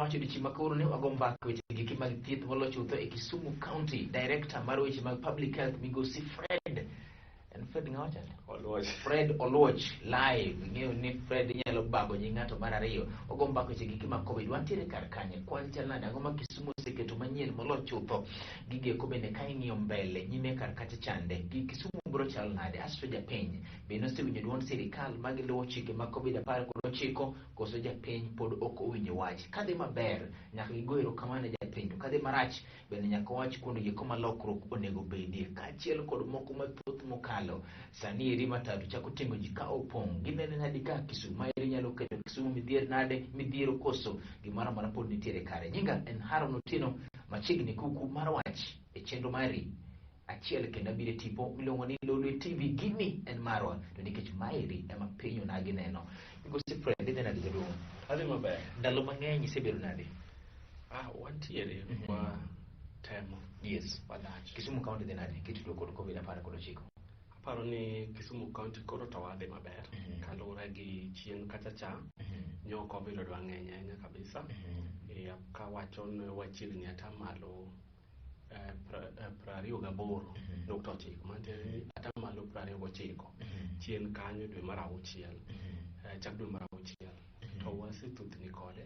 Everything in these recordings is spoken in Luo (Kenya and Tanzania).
wacho odiochieng' ma kawuono ni wago mbaka weche giki mag thieth moloyo chutho e Kisumu County. Director mar weche mag public health migosi Fred, en Fred ng'awa chande? Oluoch. Fred Oluoch live. Ing'eyo ni Fred inyalo bago nying ng'ato mar ariyo. Ogo mbaka weche giki mag Covid. Wantiere kar kanye? Kwan chal nade? Ang'o ma Kisumu oseketo manyien moloyo chutho? Gigo eko bende ka ing'iyo mbele nyime kar kacha chande. Gi Kisumu biro chal nade? Asto japiny be nosewinjo duond sirikal ma giluwo chike mag Covid 19 koso japiny pod ok owinjo wach? Kadhi maber nyaka gigo erokamano ne japiny, to kadhi marach bende nyaka wach kuonde gieko ma lokruok onego bedie, kaachiel kod moko mathoth mokalo. Sani eri matatu chako ting'o ji ka opong'. Ginene nade ka Kisumu ma eri nyalo keto Kisumu midhier nade, midhiero koso gimoro amora pod nitiere kare. Nyinga en Haron Otieno, machiegni kuku mar wach e chenro mari achiel kendo abiro e tipo miluongo ni Lolwe TV. Gini en marwa to nikech maeri ema piny onagi neno. Migosi Fred, idhi nade jaduong'? Adhi maber. Ndalo mang'eny isebedo nade? Ah, wantiere wa temo. Yes. Wadach. Kisumu County dhi nade kitudo kod Covid 19? Aparo ni Kisumu County koro to wadhi maber. Kaluwore gi chien kacha cha, nyo Covid odwa ng'eny ahinya kabisa. E, kawacho ni wachiegni atamalo 28.9, mantiende ni atamalo 29 chien kanyo dwe mar auchiel, chak dwe mar auchiel to wasethuthni kode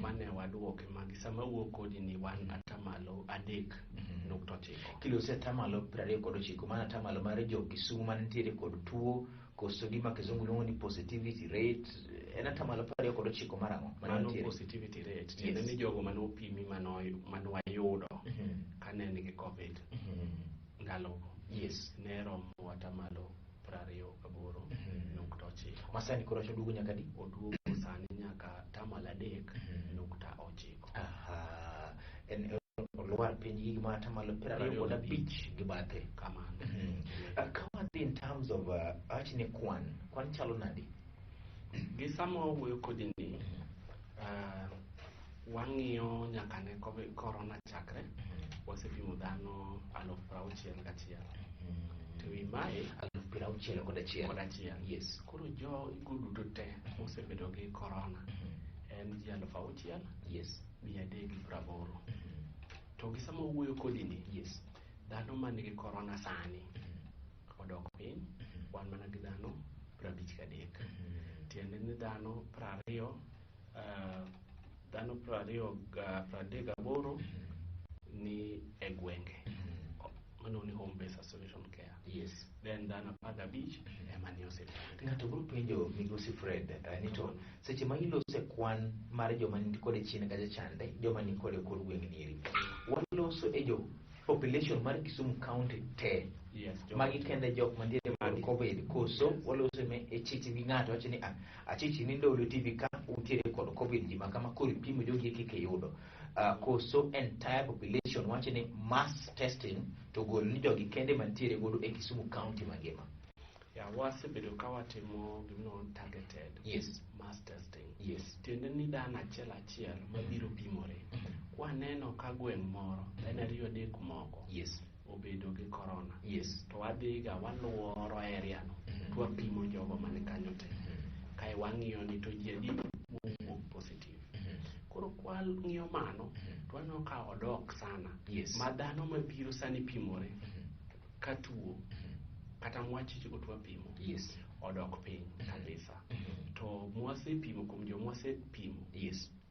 mane waduoke magi sama wuok kodi ni wan atamalo 3.9. Kilose atamalo 29, mano atamalo mar jo Kisumu manitiere kod tuo koso gima kizungu luongo ni positivity rate en atamalo 29 mar ang'o? Mano positivity rate tiende ni jogo mane opimi mane wayudo kane nigi Covid ndalogo ne romo atamalo 28.9. Ma sani koro oduogo nyaka di? Oduogo sani nyaka atamalo 3.9. Aha. En olwar piny gi gima atamalo 25 gi bathe. Kamano. Ka wadhi in terms of awach ni kwan chalo nade? Gi sama wawuoyo kodi ni, wang'iyo nyaka ne Covid corona chakre, wasepimo dhano 61,000. To wi mae 61,000. Kod achiel. Yes. Koro jogo duto te mosebedo gi corona en ji 6,000 380. To gi sama wawuoyo kodi ni, dhano man gi corona sani odok piny, wan mana gi dhano 53. Tiende ni dhano 20, dhano 20, 38 ni e gwenge. Mano ni home based isolation care. Then dhano 15 ema ni osiptal. Ng'ato biro penjo migosi Fred ni to seche ma ilose kwan mar joma ni kode chien kacha chande, joma ni kode kor gweng' nieri. Waloso e jo population mar Kisumu County te. Yes, magi kende jok mantiere kod Covid koso waloso me e chichi gi ng'ato wacho ni achichi ni Lolwe TV ka untiere kod Covid ji ma kama koro ipimo jogi kik iyudo. Koso entire population wacho ni mass testing to gol ni jogi kende mantiere godo e Kisumu County mangima. Ya, wasebedo ka watimo gimiluongo ni targeted mass testing. Tiende ni dhano achiel achiel mabiro pimore. Kwaneno ka gweng' moro, dhano ariyo adek moko obedo gi corona. To wadhiga waluoro area no, to wapimo jogo mani kanyo te. Kae wang'iyo ni to ji adi mowuok positive. Koro kwang'iyo mano, to waneno ka odok sana. Ma dhano mabiro sani pimore ka tuo, kata mwachichgo to wapimo, odok piny kabisa. To mwasepimo kuom jomwasepimo,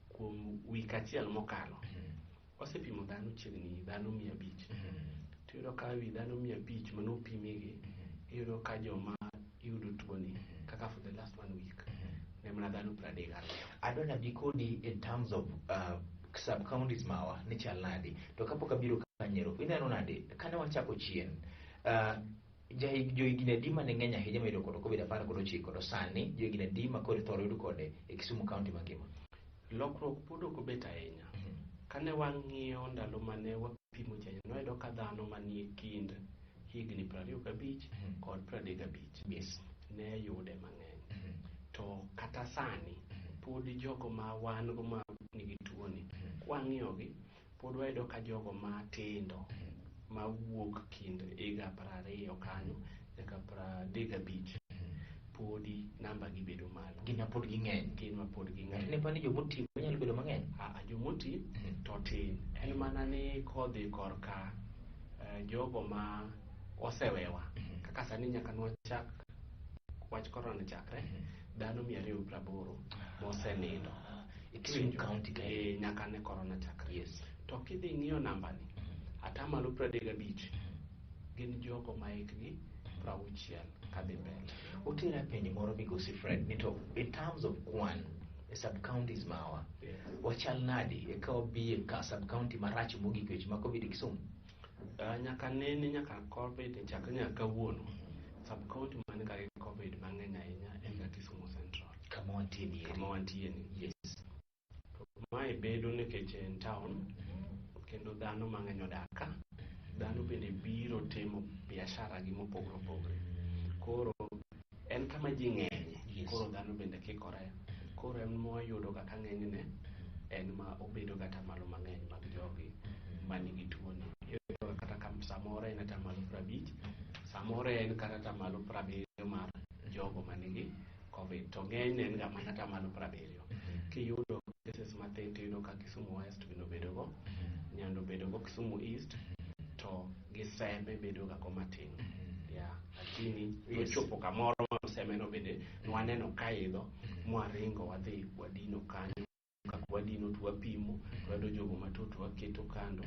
kuom wik achiel mokalo, wasepimo dhano chiegni dhano 500. To iyudo ka wi dhano 500 manopimigi, iyudo ka joma yudo tuoni kaka for the last 1 week ne mana dhano 32. Adwa nabi kodi in terms of sub counties mawa ni chal nade, to kapok abiro kanyero ineno nade kane wachako chien, johigni adi mane ng'eny ahinya mayudo kod Covid 19 to sani johigni adi ma koro ithoro yud kode e Kisumu County mangima? Lokruok pod ok obet ahinya. Kane wang'iyo ndalo mane wapimo ji ahinya, nwayudo ka dhano manie kind higni 25 kod 35 ne yude mang'eny. To kata sani pod jogo ma wan go ma nigi tuoni, kwang'iyogi pod wayudo ka jogo matindo mawuok kind higa 20 kanyo nyaka 35 pod podi namba gi bedo malo. Gin ma pod ging'eny. Gin ma pod ging'eny. Ne pani jomoti nyalo bedo mang'eny. Jomoti to tin. En mana ni kodhi korka jogo ma osewewa. Kaka sani nyaka nwachak wach korona chakre, dhano 280 mosenindo. E Kisumu County kae. Nyaka ne korona chakre. Yes. To kidhi ng'iyo namba ni, 35% gin jogo ma hikgi 60 kadhi mbele. Otera penjo moro migosi Fred ni to in terms of kwan e sub counties mawa wachal nadi e ka wabi e ka sub county marach mogik weche ma COVID e Kisumu? Nyaka nene nyaka COVID chakre nyaka kawuono sub county man ga gi COVID mang'eny ahinya en ga Kisumu Central. Kama wantie ni. Kama wantie ni. Yes. Mae bedo nikech en town kendo dhano mang'eny odak ka. Dhano bende biro timo biashara gi mopogore opogore. Koro en kama ji ng'enye. Yes. Koro dhano bende kikore. Koro en mwayudo ga ka ng'enyne en ma obedo ga atamalo mang'eny mag jogi manigi tuoni. Iyudo kata ka samoro en 50%, samoro en kata 70% mar jogo manigi COVID. To ng'enyne en ga mana 70%. Kiyudo cases mathin tiyudo ka Kisumu West bende obedo go, Nyando obedo go, Kisumu East to gi Seme bedo ga go matin. Yeah, lakini nochopo kamoro ma Seme no bende nwaneno ka idho mwaringo wadhi wadino kanyo. Kaka wadino to wapimo, to wayudo jogo matuo to waketo kando,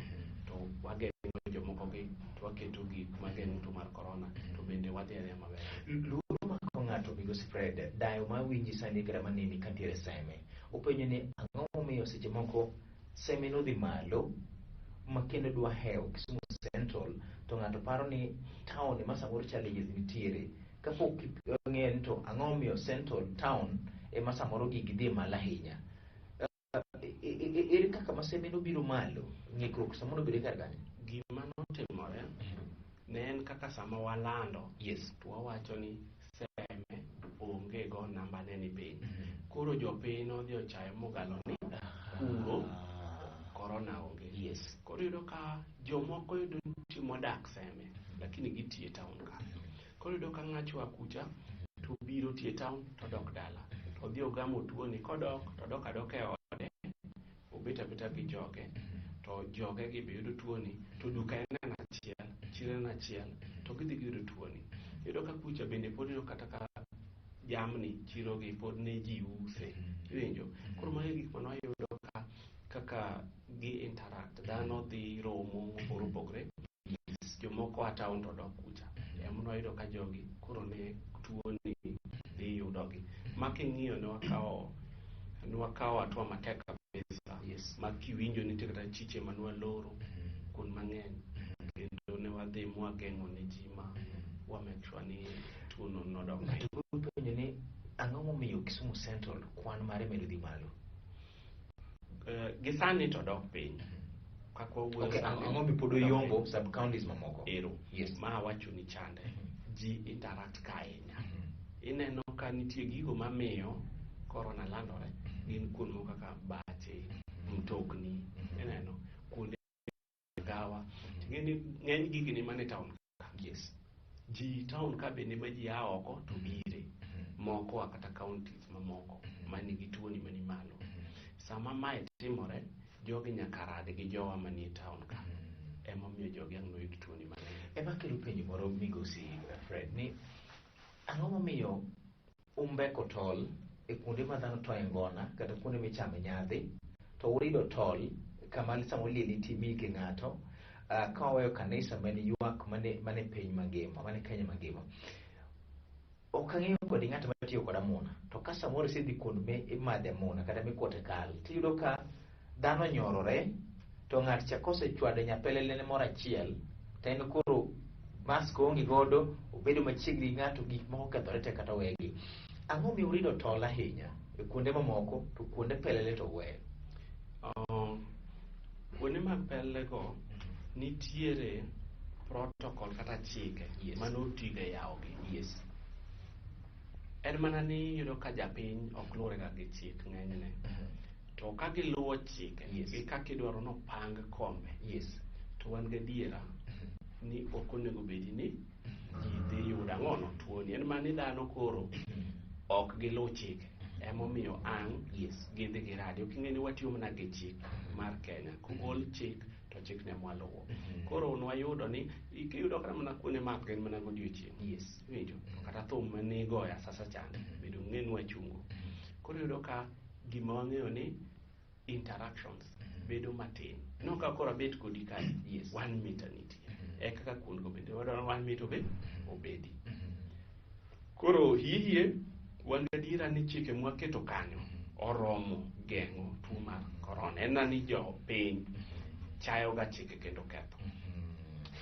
to wageng'o jomoko gi to waketo gik mageng'o tuo mar korona, to bende wadhi adhiya maber. Luoro mako ng'ato migosi Fred, dayo mawinji sani kata maneni kantiere Seme, openjo ni ang'o momiyo seche moko Seme nodhi malo ma kendo dwa hewo Kisumu Central to ng'ato paro ni town ema samoro challenges nitiere kapok ong'eyo ni to ang'o momiyo Central town ema samoro gigi dhi malo ahinya. Ere kaka ma Seme nobiro malo ng'ikruok samoro obedo kar kanye? Gima notimore ne en kaka sama walando, Yes. to wawacho ni Seme onge go namba ne ni piny. Koro jopiny nodhi ochayo mogalo ni kuro korona onge. Yes. Koro iyudo ka jomoko yudo nitie modak Seme lakini gitiyo e town ka. Koro iyudo ka ng'acho a kucha to biro tiyo e town to dok dala. To odhi ogamo tuoni kodok to dok adoka e ode obet abeta gi joge to joge gi be yudo tuoni to duka en achiel, chiro en achiel to gidhi giyudo tuoni. Iyudo ka kucha bende pod iyudo kata ka jamni chiro gi pod ne ji use. Iwinjo? Koro mago e gik mane wayudo ka kaka gi interact. Dhano dhi romo mopogore opogore. Jomoko a town to dok kucha. Ema wayudo ka jogi koro ne tuoni dhi yudogi. Ma king'iyo ne wakawo hatua matek kabisa. Yes. Ma kiwinjo nitie kata chiche mane waloro kuond mang'eny. Kendo ne wadhi mwageng'o ne ji ma wa make sure ni tuono nodok piny. Ng'ato penjo ni ang'o momiyo Kisumu Central kwan mare medo dhi malo? Gi sani to dok piny. Kaka wawuoyo Okay, sani, ang'o mipod dok oyombo piny. sub counties mamoko? Ero. Yes. Ma awacho ni chande. Ji interact ka ahinya. Ineno ka nitie gigo mamiyo korona landore gin kuond moko kaka bache, mtokni, ineno kuonde gawa. Ting'e ng'eny gigi ni mana e town ka. Yes. Ji town ka bende ma ji a oko to bire. Moko a kata counties mamoko manigi tuoni mani malo. Sama mae timore, jogi nyaka rad gi jowa manie town ka. Emomiyo jogi ang' noyud tuoni mang'eny. Ema kelo penjo moro migosi Fred ni ang'o momiyo umbeko tol e kuonde ma dhano toye ngona kata kuonde michame nyadhi to urido tol kama samoro liel nitie miike ng'ato ka waweyo kanisa mane ywak mane piny mangima mane Kenya mangima. Ok ang'eyo kod ng'at matiyo kod amuna to ka samoro isedhi kuond mimadhe amuna kata mikwote kal tiyudo ka dhano nyorore to ng'at cha kosechwado nyapelele moro achiel to en koro mask oonge godo obedo machiegni gi ng'ato gik moko kethore te kata wegi. Ang'o miyo urido tol ahinya e kuonde mamoko to kuonde pelele to uweyo? Kuonde mag pelele go nitiere protocol kata chike Yes. mane otigo e yawogi. Yes. En mana ni iyudo ka japiny ok luwre ga gi chik ng'enyne. To ka giluwo chike Yes. gi kaka idwaro nopang kombe Yes. to wan gadiera ni ok onego bedi ni ji dhi yudo ang'ono tuoni. En mana ni dhano koro Ok giluw chike. Emomiyo ang' Yes. gidhi gi radi. Ok ing'e ni watiyo mana gi chik mar Kenya. Kogol chik to chik ne mwaluwo. Koro nwayudo ni iyudo kata mana kuonde math gin mana godiochieng'. Yes. Iwinjo? To kata thum manigoyo asasa chande bende ong'e ni wachungo. Koro iyudo ka gima wang'eyo ni interactions bedo matin. Ineno ka koro abet kodi kae, Yes. 1 meter nitie. E kaka kuondgo bende wadwaro 1 meter obed obedi. Koro hie wan gadiera ni chike mwaketo kanyo oromo geng'o tuo mar korona. En ni jopiny chayo ga chike kendo ketho.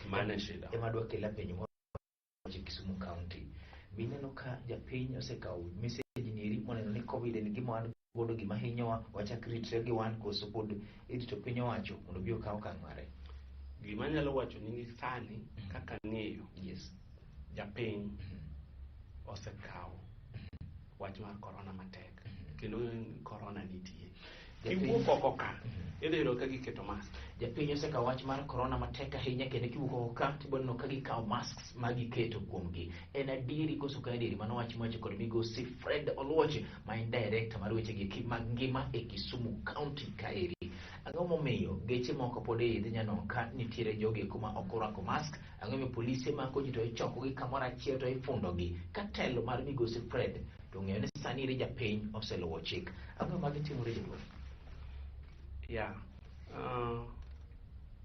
Mano e shida. Ema dwa kela penjo moro e Kisumu County. Bineno ka japiny osekawo message ni eri moneno ni COVID en gima wan godo, gima hinyowa, wachak ritre gi wan, koso pod irito piny owacho mondo obi okaw okang' mare? Gima anyalo wacho ni sani kaka ang'eyo japiny osekawo wach mar korona matek kendo korona nitie. Kiwuok oko ka idhi yudo ka giketo mask. Japiny osekawo wach mar corona matek ahinya, kendo kiwuok oko ka tibiro neno ka gikawo masks ma giketo kuomgi. En adieri koso ok en adieri? Mano wach miwacho kod migosi Fred Oluoch, ma en director mar weche gi mag ngima e Kisumu County kaeri. Ang'o momiyo geche moko pod idhi nyaneno ka nitiere jogi eko ma ok orwako mask? Ang'o momiyo polise mako ji to ichokogi kamoro achiel to ifundogi? Ka telo mar migosi Fred to ong'eyo ni sani eri japiny oseluwo chik. Ang'o magi timore, jaduong'? Yeah.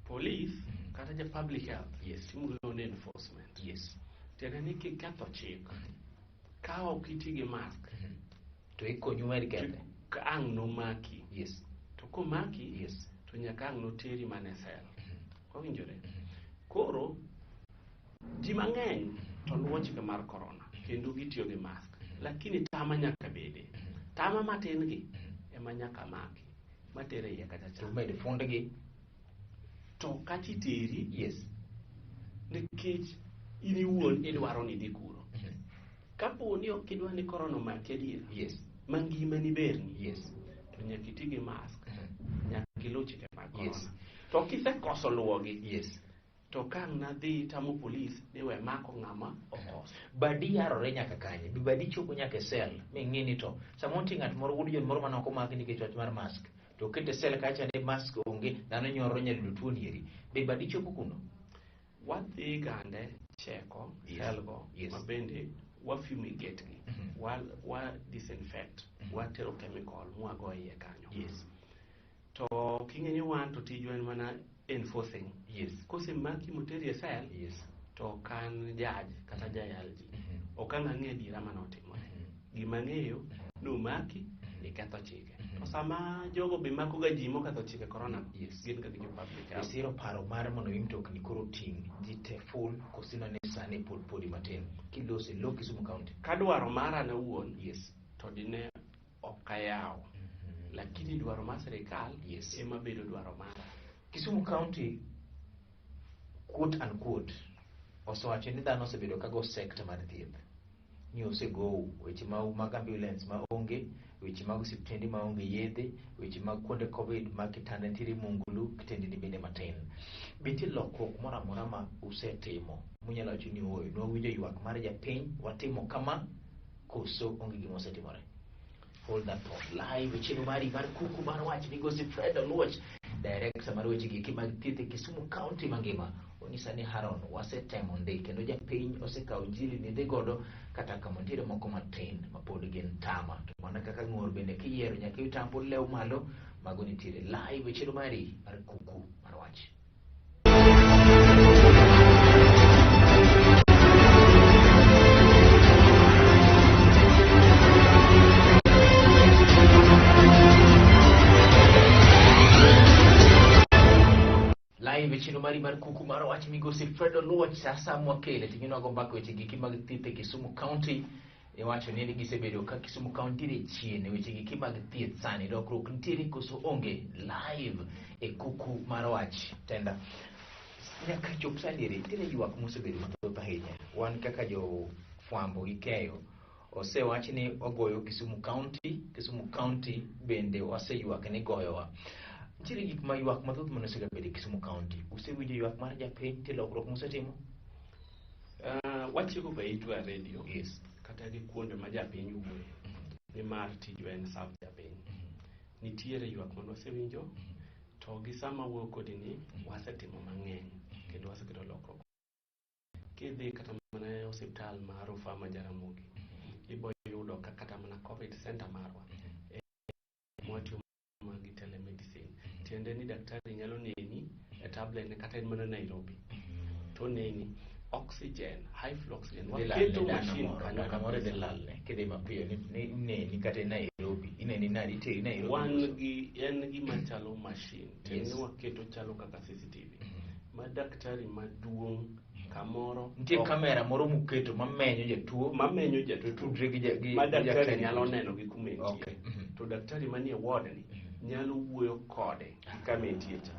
Police kata ja public health timo gimiluongo ni enforcement. Tiende ni kiketho chik, ka ok iti gi mask, to ikonyu med kethe. To ang' nomaki. To komaki, to nyaka ang' noteri mana e cell. Wawinjore? Koro ji mang'eny to luwo chike mar corona kendo gitiyo gi mask. Lakini tama nyaka bede. Tama matin gi ema nyaka maki matere iye kacha cha. To med fundgi. To kacha iteri nikech in iwuon idwaro ni idhi kuro. Kapo ni ok idwa ni korona omaki adiera, ma ngimani berni, to nyaka iti gi mask, nyaka iluw chike mag korona. To kisekoso luwogi, to ka ang' nadhi tamo polis ni we mako ng'ama okoso. Badi yarore nyaka kanye? Be badi chopo nyaka e cell ming'i ni to samoro nitie ng'at moro, wuod jon moro mane ok omaki nikech wach mar mask, to okete e cell kacha ni mask onge, dhano nyororo nyalo yudo tuo ni eri. Be badi chopo kuno? Wadhi gande cheko cell go ma bende wa fumigate gi, wa disinfect, watero chemical mwago iye kanyo. To king'e ni wan to tijwa en mana enforcing. Kosemaki moteri e cell, to ok an judge kata jayal ji. Ok ang' ang'e adiera manotimore. Gima ang'eyo nomaki iketho chike. To sama jogo be mako ga ji moketho chike korona, gin ga gi jo public health. Isiro paro mar mondo mi mtokni koro ting' ji te full, koso ineno ni sani pod podi matin kilose lo Kisumu County? Ka dwaro mara an awuon, to dine ok ayawo. Lakini dwaro mar sirikal ema bedo dwaro mara. Kisumu County, quote unquote, osewacho ni dhano osebedo ka go sector mar thieth ni osegou weche mag ambulance ma onge, weche mag osiptende ma onge yedhe, weche mag kuonde COVID ma kitanda nitiere mungulu, kitendni bende matin. Be nitie lokruok moro amora ma usetimo munyalo wacho ni ooyo, nwawinjo ywak mar japiny, watimo kama, koso onge gima osetimore? Hold that thought. Live e chenro mari mar Kuku mar Wach, migosi Fred Oluoch, director mar weche gieki mag thieth e Kisumu County mangima, onyisa ni Haron, wasetemo ndi kendo japiny osekawo injili ni dhi godo, kata kama nitiere moko matin mapod gin tama, to mana kaka ng'or bende kiyiero nyaka iyud tama pod lew malo. Mago nitiere live e chenro mari mar Kuku mar Wach. Live e chenro mari mar Kuku mar Wach, migosi Fred Oluoch, sasa mwakele ting'ino go mbaka weche giki mag thieth e Kisumu County. Iwacho ni gisebedo ka Kisumu County nitiere chien e weche giki mag thieth, sani lokruok nitiere koso onge? Live e Kuku mar Wach tenda nyaka chop sani eri nitiere ywak mosebedo mathoth ahinya. Wan kaka jo fwambo gi keyo osewach ni wagoyo Kisumu County, Kisumu County bende waseywak ni goyowa. Nitiere gik ma ywak mathoth mane osegabedo e Kisumu County. Usewinjo ywak mar japiny? Nitie lokruok musetimo? Wachiko ga itwa e radio kata kata gi kuonde ma japiny wuoye, nimar tijwa en serve japiny. Nitiere ywak mane wasewinjo, to gi sama wuoyo kodi ni wasetimo mang'eny kendo waseketo lokruok. Kidhi kata mana e osiptal mar rufaa ma Jaramogi, ibo yudo ka kata mana COVID center marwa mwatiyo gi telemedicine. Tiende ni daktari nyalo neni e tablet ne kata en mana Nairobi to neni oxygen, high flow oxygen. Waketo machine kanyo Dana moro dhi lalne kidhi mapiyo ni ineni kata e Nairobi, ineni nadi, iteri Nairobi. Wan gi en gima chalo machine. Tiende Yes. ni waketo chalo kaka CCTV ma daktari maduong' kamoro Nitie kamera moro muketo mamenyo jatuo mamenyo to jatuo tudre gi ma daktari daktari nyalo neno gi kuma entie. Okay. To daktari manie ward ni nyalo wuoyo kode gi kama entie cha.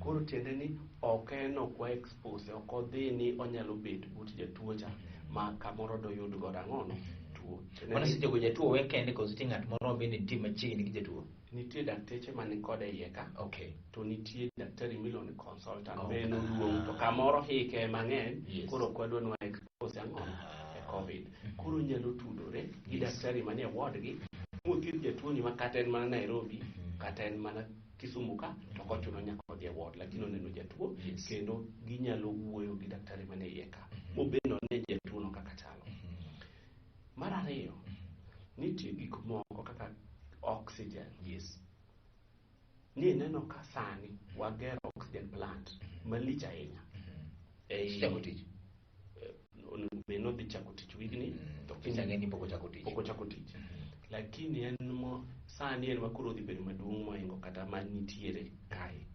Koro tiende ni ok en ok wa expose, ok odhi ni onyalo bet but jatuo cha ma kamoro doyud godo ang'ono tuo. Tiende Mano ni seche go jatuo owe kende koso nitie ng'at moro bende nitie machiegni gi jatuo? Nitie dakteche man kode iye ka. Okay. To nitie daktari miluongo ni consultant Oh. be en oduong' to kamoro hike mang'eny. Yes. Koro ok wadwa ni wa expose ang'ono e COVID. Koro nyalo tudore gi daktari manie ward gi mothiedh jatuo ni ma kata en mana Nairobi, kata en mana Kisumu ka, to ok ochuno nyaka odhi e ward, lakini oneno jatuo. Yes. Kendo ginyalo wuoyo gi daktari manie iye ka mobende one jatuo no kaka chalo. Mar ariyo, nitie gik moko kaka oxygen. Ni neno ka sani wagero oxygen plant malich ahinya. Chako tich. Onego bed ni odhi chako tich wigni, to Piny ang'e ni pok ochako tich. Pok ochako tich. Lakini en mo sani en ma koro odhi bedo maduong' mohingo kata manitiere kae.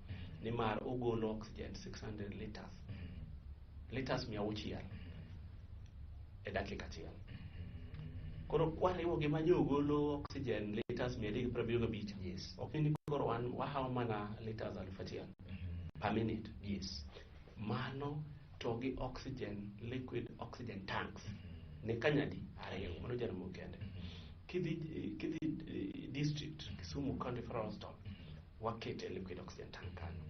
Nimar ogolo oxygen 600 liters. Liters 600 e dakika achiel. Koro kwariwo gi manyo ogolo oxygen liters 375. Yes. Ok ni koro wan wahawo mana liters 1000 per minute. Yes. Mano to gi oxygen, liquid oxygen tanks ne kanyadi ariyo, mano Jaramogi kende. Kidhi district Kisumu County Referral Hospital, wakete liquid oxygen tank kanyo.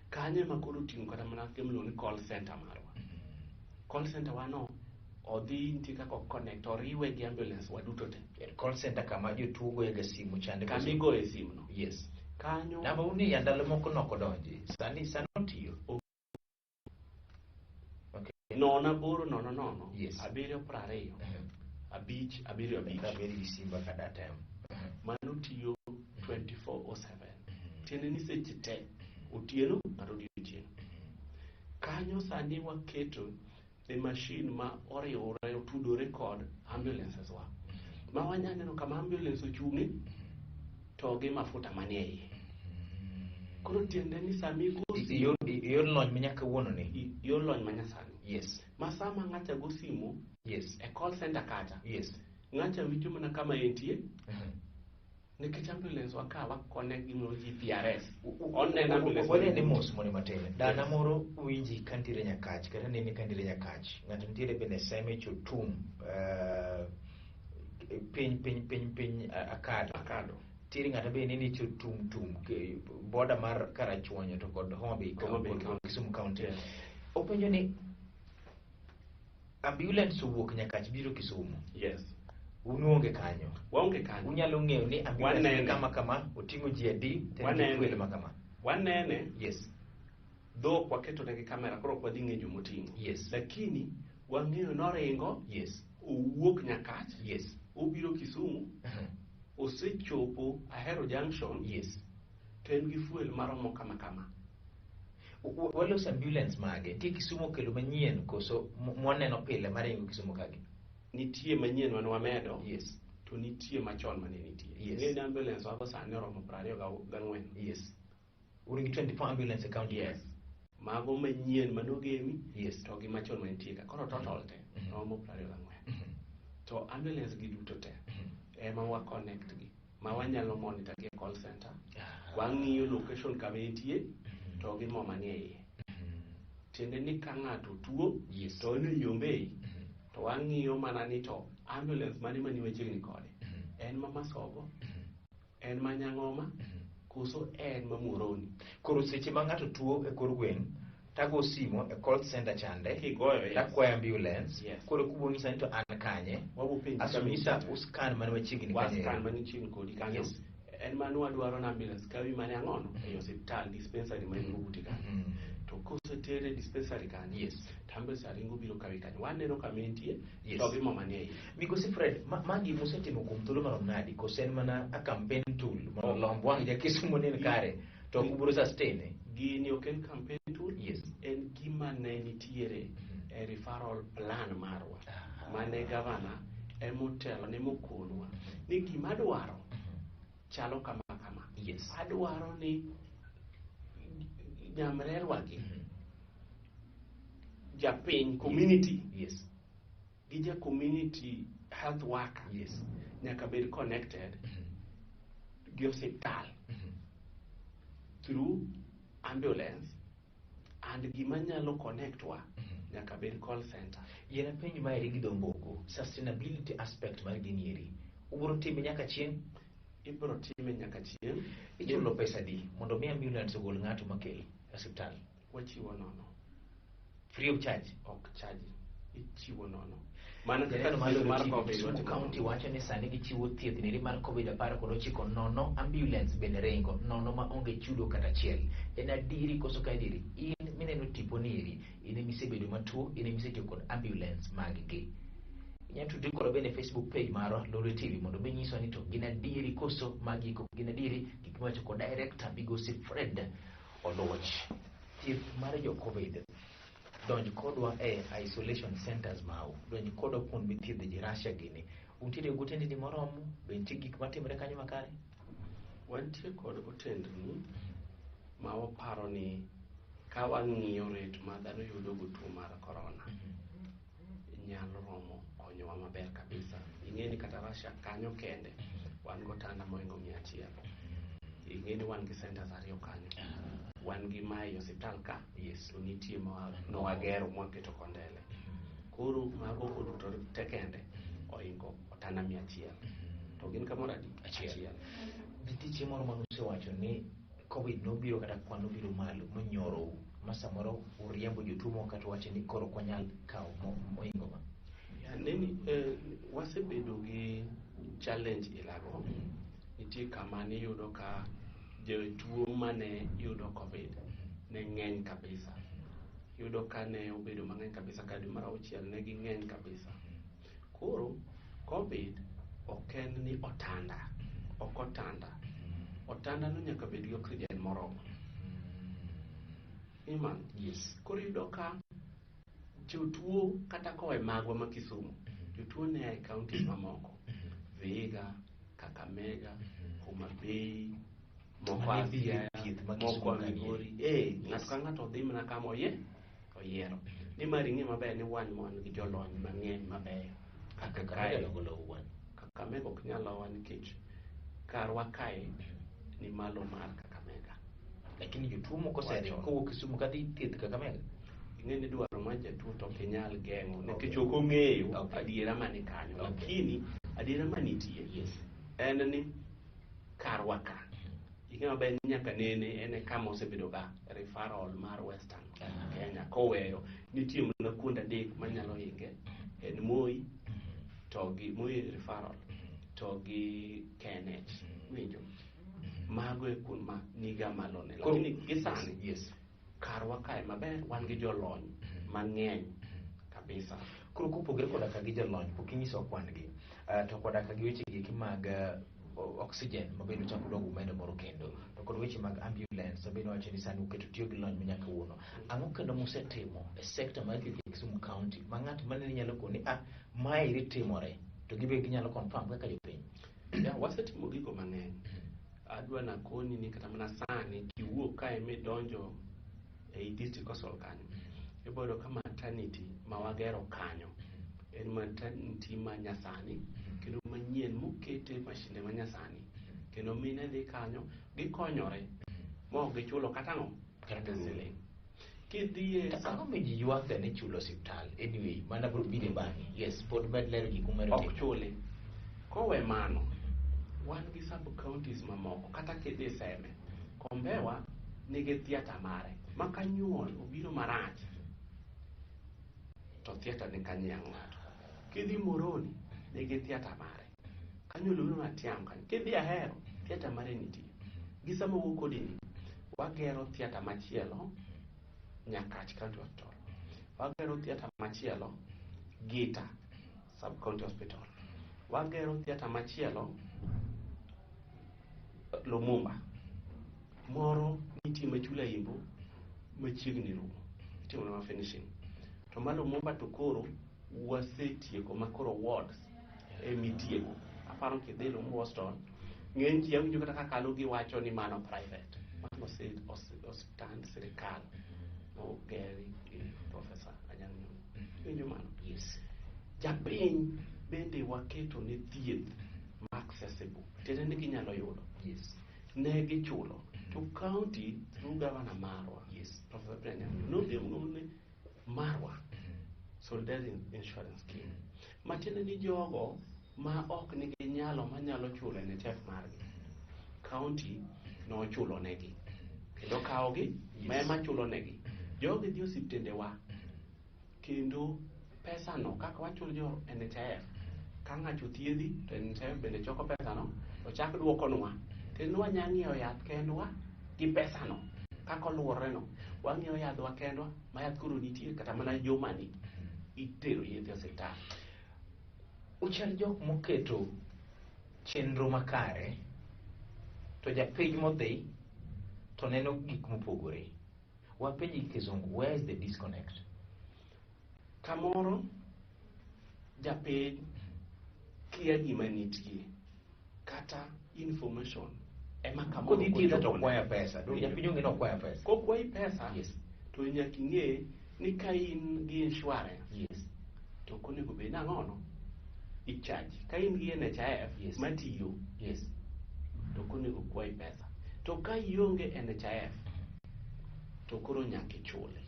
Kanyo ema koro oting'o kata mana gimiluongo ni call center marwa. Call center wano odhi nitie kaka o connect oriwe gi ambulance waduto te. Call center kama jotuo goyo ga simu chande. Kama igoye simu no. Yes. Kanyo. Namba uni ya ndalo moko nokodonji. Sani otiyo. Okay. 0 8 0 0. Yes. 7 20. 5 7 5. Kabedi gi simba ka that time. Mano tiyo 24/7. Tiende ni seche te, otieno kata odiochieng'. Kanyo sani waketo e machine ma oriwore otudore kod ambulances wa. Ma wanya neno kama ambulance ochung'e to gi mafuta manie iye. Koro tiende ni sama igo simu Yor lony ma nyaka kawuono ni. Yor lony manyasani. Yes. Ma sama ng'acha go simu Yes. e call center kacha. Yes. Ng'acha winjo mana kama entie. Nikech ambulance wa ka wa connect gi gimoro GPRS. Oneno ambulance. Wanene mos mondo matin. Dana moro winji ka nitiere Nyakach kata nene ka nitiere Nyakach. Ng'ato nitiere bende Seme Chotum, piny Akado. Akado. Nitiere ng'ato bende nene Chotum Tum border mar Karachuonyo to kod Homa Bay Homa Bay kod County. Kisumu County. Yes. Openjo ni ambulance owuok Nyakach biro Kisumu. Yes. Un uonge kanyo. Waonge kanyo. Unyalo ng'eyo ni ambulance ni Wanene. kama kama oting'o ji adi to en gi Wanene. fuel ma kama. Wanene. Yes. Dhok waketo negi kamera koro ok wadhi ng'eyo jomoting'o. Yes. Lakini wang'eyo noringo. Yes. Owuok Nyakach. Yes. Obiro Kisumu. Osechopo Ahero Junction. Yes. To en gi fuel maromo kama kama. Waloso ambulance mage? Nitie Kisumu okelo manyien koso mwaneno pile maringo Kisumu kagi? Nitie manyien mane wamedo. Yes. To nitie machon mane nitie. Yes. Ng'eni ambulance wago sani oromo 24. Yes. Un gi 24 ambulance e county? Yes. Mago manyien manogemi. Yes. To gi machon manitie ka. Koro total te romo 24. To ambulance gi duto te ema wa connect gi ma wanyalo monitor gi e call center. Wang'iyo location kama entie to gi mo manie iye. Tiende ni ka ng'ato tuo Yes. to en e Yombei, to wang'iyo mana ni to ambulance mane mani machiegni kode. En ma Masogo, en ma Nyang'oma, koso en ma Muhoroni. Koro seche ma ng'ato tuo e kor gweng' Tago simo e call center chande. Kigoyo, yes. Takwayo ambulance. Yes. Koro kubonyisa ni to an kanye. Wabopenji Aso kama nyisa intie. uscan man machiegni kanye. Wascan manichiegni kodi kanyo. Yes. En mano wadwaro na ambulance kawi mane ang'ono e osiptal dispensary ma in go buti kanyo. To kosetere dispensary kanyo, Yes. to ambulance ringo biro kawi kanyo. Waneno kama entie, Yes. to gi mo manie iye. Migosi Fred, magi musetimo kuom thuolo marom nadi? Koso en mana a campaign tool mondo lomb wang' ja Kisumu ni en kare to ok ubiro sustain? Gini ok en campaign tool. Yes. En gima ne nitiere e referral plan marwa. Mane gavana emotelo ne mokonwa ni gima adwaro chalo kama kama. Yes. Adwaro ni nyamrerwa gi japiny community Yes. gi ja community health worker Yes. nyaka bed connected gi osiptal through ambulance and gima nyalo connect wa nyaka bed call center. Yien apenj maeri gi dho mboko, sustainability aspect mar gini eri. Ubiro time nyaka chieng'? Ibiro time nyaka chieng'. Ichulo pesa di mondo mi ambulance ogol ng'ato makel e osiptal? Wachiwo nono. Free of charge? Ok charge. Ichiwo nono. Mana kaka Janeno mar thieth mar Lolo TV, COVID Kisumu watimo County nono. wacho ni sani gichiwo thieth neri mar COVID 19 nono, ambulance bende ringo nono ma onge chudo kata achiel. En adieri koso ka adieri? In mineno tipo ni eri, in emisebedo matuo, in emisetiyo kod ambulance mag gi. Inyalo tudri kodwa bende e Facebook page marwa Lolwe TV mondo mi nyiswa ni to gin adieri koso magi ok gin adieri, gik miwacho kod director Migosi Fred Oluoch. Thieth mar jo COVID, donj kodwa e isolation centers mau, donj kodwa kuond mithiedhe ji Russia gini. Untiere gi otendni moromo? Be nitie gik matimore kanyo makare? Wantie kod otendni ma waparo ni ka wang'iyo rate ma dhano yudo go tuo mar corona nyalo romo konyowa maber kabisa. Ing'e ni kata Russia kanyo kende wan go otanda mohingo 100. Ing'e ni wan gi centers 2 kanyo. Wan gi mae e osiptal ka, Yes. to nitie ma nowagero mwaketo kondele. Koro mago oduto te kende ohingo otanda 100. To gin kamoro adi? Achiel. Nitie chieng' moro mane usewacho ni COVID nobiro kata kwan nobiro malo monyorou ma samoro uriembo jotuo moko kata uwacho ni koro ok wanyal kawo mohingo ma. Ya, neni, wasebedo gi challenge ilago. Nitie kama niyudo ka jotuo mane yudo COVID ne ng'eny kabisa. Yudo ka ne obedo mang'eny kabisa ka dwe mar auchiel ne ging'eny kabisa. Koro COVID ok en ni otanda, ok otanda. Otanda no nyaka bed gi oxygen moromo. Iman? Yes. Koro iyudo ka jotuo kata koa e magwa ma Kisumu, jotuo ne a e counties mamoko. Vihiga, Kakamega, Homa Bay, moko Mane a biro e Siaya, thieth ma moko Kisumu a ka ni. Migori. Yes. Ng'ato ka ng'ato dhi mana kama oyiero. Nimar ing'e maber ni wan wan gi jolony mang'eny mabeyo. Kaka Kakamega kae. logo lowo wan. Kakamega ok nyal lowa nikech karwa kae ni malo mar Kakamega. Lakini jotuo moko oseringo Wacho. kowuok Kisumu kadhi thieth Kakamega. Ing'e ni dwaro mar jatuo to ok inyal geng'o nikech Okay. ok ong'eyo Okay. adiera mani kanyo. Okay. Lakini adiera manitie Yes. en ni karwa ka. Ing'e maber ni nyaka nene en e kama osebedo ga referral mar Western Kenya koweyo nitie mana kuonde 3 manyalo hinge en Moi to gi Moi referral to gi KNH winjo mago e kuond ma niga malo ne lakini gi sani Yes. karwa kae maber wan gi jolony mang'eny kabisa. Koro kopogore koda ka gi jolony pok inyiso kwan gi, to koda ka gi weche gi eki mag oxygen ma bende ochako dog umedo moro kendo, to kod weche mag ambulance ma bende wacho ni sani uketo tiyo gi lony ma nyaka kawuono. Ang'o kendo musetimo e sector mar thieth e Kisumu County ma ng'at manene nyalo koni ni maeri timore to gibe ginyalo confirm kaka jopiny? Ya, wasetimo gigo mang'eny. Adwa nakoni ni kata mana sani kiwuok kae midonjo ei district council kanyo, ibiro yudo ka maternity ma wagero kanyo en maternity ma nyasani kendo manyien mokete mashinde ma nyasani kendo mine dhi kanyo gikonyore ma ok gichulo kata ang'o kata siling. Kidhi e To ang'o miyo ji ywak ga ni chulo osiptal? Anyway, mana biro biro bang'e. Yes, pod med lero gik mumedo ok timo. chuli. Kowe mano, wan gi sub counties mamoko kata kidhi Seme, Kombewa nigi theatre mare. Ma ka nyuol obiro marach to theatre ni kanye ng'ato. Kidhi Moroni nigi theatre mare. Ka nyuol obiro Matiang' kanyo. Kidhi Ahero theatre mare nitie. Gi sama wuok kodi ni wagero theatre machielo Nyakach County Hospital. Wagero theatre machielo Gita Sub County Hospital. Wagero theatre machielo Lumumba. Moro nitie Machula Imbo machiegni rumo. Itimo ma finishing. To ma Lumumba to koro wasetieko ma koro wards emitieko. Aparo kidhi Lumumba Hospital, ng'eny ji awinjo kata kakalo giwacho ni mano private. Mano osiptand sirikal mogeri gi Professor Anyang' Nyong'o. Iwinjo mano? Yes. Japiny bende waketo ne thieth ma accessible. Tiende ni ginyalo yudo. Yes. Ne gichulo. To county through governor marwa, Yes. Professor Peter Anyang' Nyong'o, nodhi omgo ni marwa Solidarity Insurance Scheme. Matiende ni jogo ma ok nigi nyalo manyalo chulo NHIF margi, county nochulo negi. Kendo kawogi, Yes. ma ema chulo negi. Jogi dhi osiptendewa, kendo pesano kaka wachulo jo NHIF, ka ng'ato thiedhi to NHIF bende choko pesano, to chak duokonwa. Kendo wanya ng'iewo yath kendwa gi pesano, kaka oluworre no. Wang'iewo yadhwa kendwa, ma yath koro nitie kata mana jumani itero yedhe e osiptal. Uchal jok moketo chenro makare to japiny modhi to neno gik mopogore. Wapenji gi kizungu, where is the disconnect? Kamoro japiny kia gima nitie kata information ema kamoro Kodhi thiedha to kochopone. okwaya pesa. To japiny onge ni okwaya pesa. Kokwayi pesa Yes. to nyaka ing'e ni ka in gi insurance Yes. to ok onego bed nang'ono ichaji. Ka in gi NHIF Yes. matiyo Yes. to ok onego kwayi pesa. To ka ionge NHIF to koro nyaka ichule.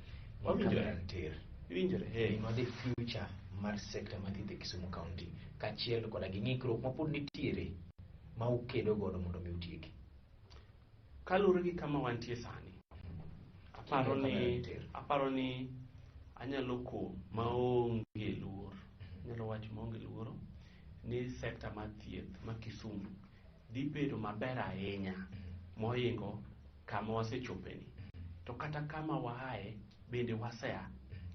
Wawinjore? Kamera tir. Iwinjore? Hey. Gima dhi future mar sector mar thieth e Kisumu County kaachiel koda gi ng'ikruok mapod nitiere ma ukedo godo mondo mi utieki. Kaluwore gi kama wantie sani, aparo ni Tir. aparo ni anyalo ko maonge luor, anyalo wacho maonge luoro ni sekta mar thieth ma Kisumu dhi bedo maber ahinya mohingo kama wasechopeni. To kata kama waaye bende wasea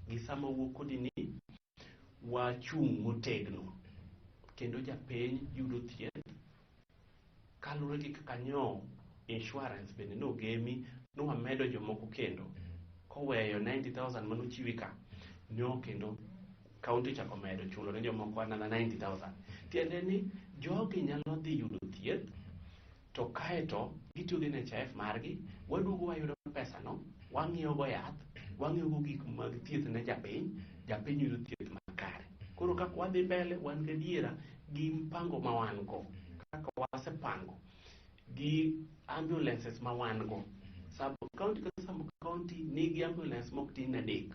gi sama wuok kodi ni wachung' motegno kendo japiny yudo thieth kaluwore gi kaka nyo insurance bende nogemi nwamedo jomoko kendo koweyo 90,000 manochiwi ka nyo kendo county chako medo chulo ne jomoko another 90,000. Tiende ni jogi nyalo dhi yudo thieth to kaeto gitiyo gi NHIF margi, waduogo wayudo pesano, wang'iewo go yath, wang'iewo go gik mag thieth ne japiny, japiny yudo thieth makare. Koro kaka wadhi mbele wan gadiera gi mpango ma wan go, kaka wasepango gi ambulances ma wan go. Sub county ka sub county nigi ambulance mok tin 3.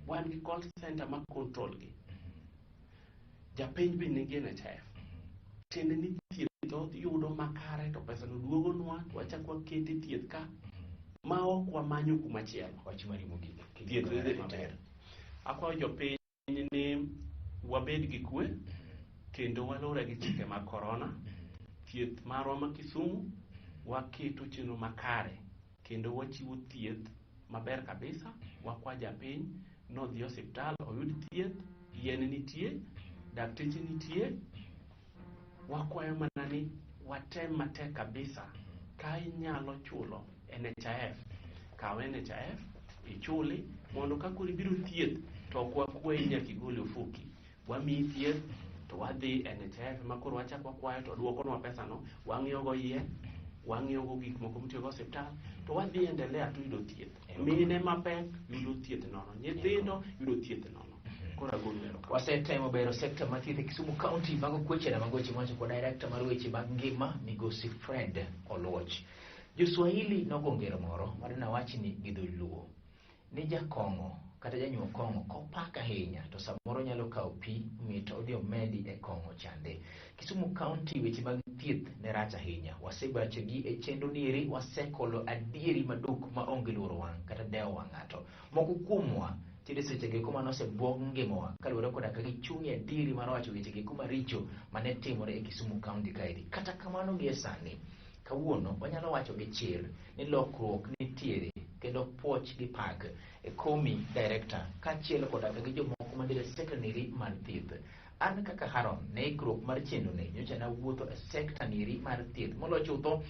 Wan gi call center ma control gi. Japiny be nigi NHIF. Tiende ni thieth thoth yudo makare to pesano duogonwa to wachak wakete thieth ka ma ok wamanyo kumachielo. Wach mari mogik. Thieth dhi maber. Akwayo jopiny ni wabed gi kwe kendo waluwre gi chike mag korona. Thieth marwa ma Kisumu waketo chenro makare kendo wachiwo thieth maber kabisa. Wakwa japiny nodhi osiptal oyud thieth, yien nitie, dakteche nitie. Wakwayo mana ni watem matek kabisa ka inyalo chulo NHIF, kaw NHIF ichuli mondo ka koro ibiro thieth to ok wakwayi nyaka igol e ofuki. Wamiyi thieth to wadhi NHIF ma koro wachak wakwayo to duokonwa pesano, wang'iewo go yien, wang'iewo go gik moko mitiyo go osiptal to wadhi endelea to yudo thieth. Mine mapek yudo thieth nono, nyithindo yudo thieth nono. Koro agolo erokamano. Wasetemo bero sekta mar thieth e Kisumu County. Mago kwechena mag weche mawacho kod director mar weche mag ngima migosi Fred Oluoch. Joswahili nogo ngero moro madwa nawachni gi dholuo ni jakong'o Kata janyuo kong'o kopak ahinya to samoro nyalo kawo pi mit odhi omedi e kong'o chande. Kisumu County weche mag thieth ne rach ahinya. Wasebachogi e chenro nieri wasekolo adieri maduk ma onge luoro wang' kata dewo wang' ng'ato. Moko kuomwa tinde seche go eko mane osebuog ngimawa kaluwore koda ka gichung' e adieri mar wacho weche go eko maricho mane timore e Kisumu County kaeri. Kata kamano gie sani, kawuono wanyalo wacho gi chir ni lokruok nitiere kendo puoch gi pak e komi director kaachiel koda ka gi jomoko mantiere e sekta niri mar thieth. An kaka Haron ne ikruok mar chenro ni nyocha nawuotho e sekta niri mar thieth moloyo chutho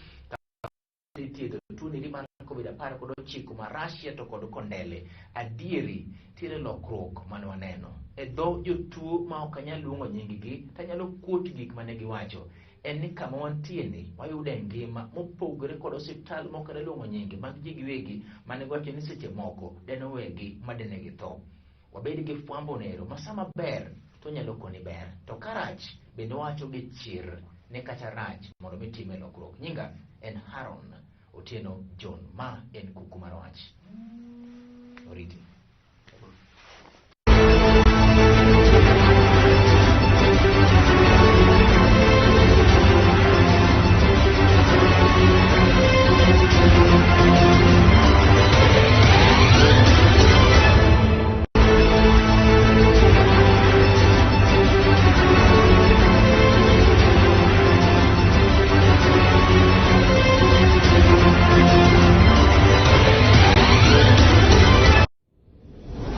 ithiedho tuo niri mar Covid 19 ma Russia to kod Kondele. Adieri tiere lokruok mane waneno e dho jotuo ma ok anyal luongo nying-gi to anyalo kuot gik mane giwacho en ni kama wantie ni wayude ngima mopogore kod osiptal mok anyal luongo nyinge mag ji giwegi mane giwacho ni seche moko dene owegi ma dene githo. Wabed gi fwambo nero ma sama ber to onyalo koni ber to karach bende owacho gi chir ni kata rach mondo mi time lokruok. Nyinga en Haron Otieno John, ma en Kuku mar Wach. Oriti.